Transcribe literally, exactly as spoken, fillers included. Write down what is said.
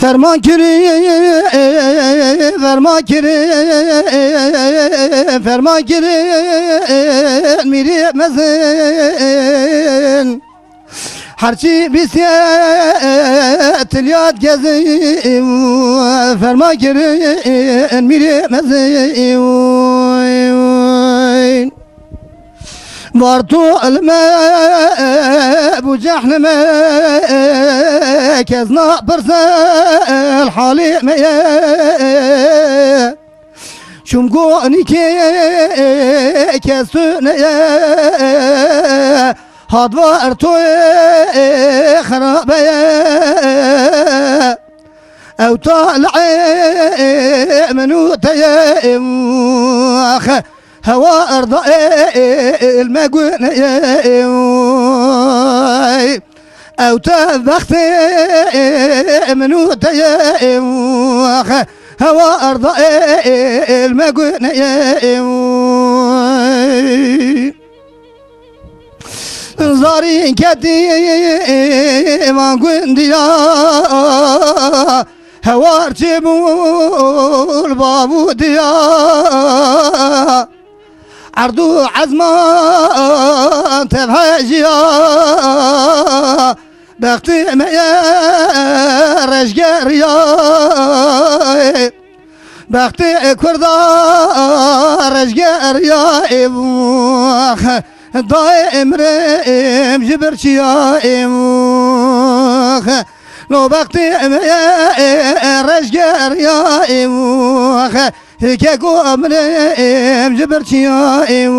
Ferman kirin, ferman kirin, ferman kirin, mîrê mezin. Herçî bîstiye tiliyat gezin, ferman kirin, mîrê mezin. Bartu ilme bu cehnime, kes napirse halime ye. Çum gonî ke kes tu ne ye, hat var tu xerabe ye. Ew talê min û te ye, hewa erda ilme gune ye. Ew te bextê min û te ye, hewa erda ilme gune ye. Zarîn ketî van gundiya, hewar çi bû li bav û diya. Erd û ezman tev hejiya, bextê me ye reşgeriya. Bextê Kurda reşgeriya, ew dayê emrim ji birçiya, ew no bextê em reşgeriya, ew hêke ku emrim ji birçiya, ew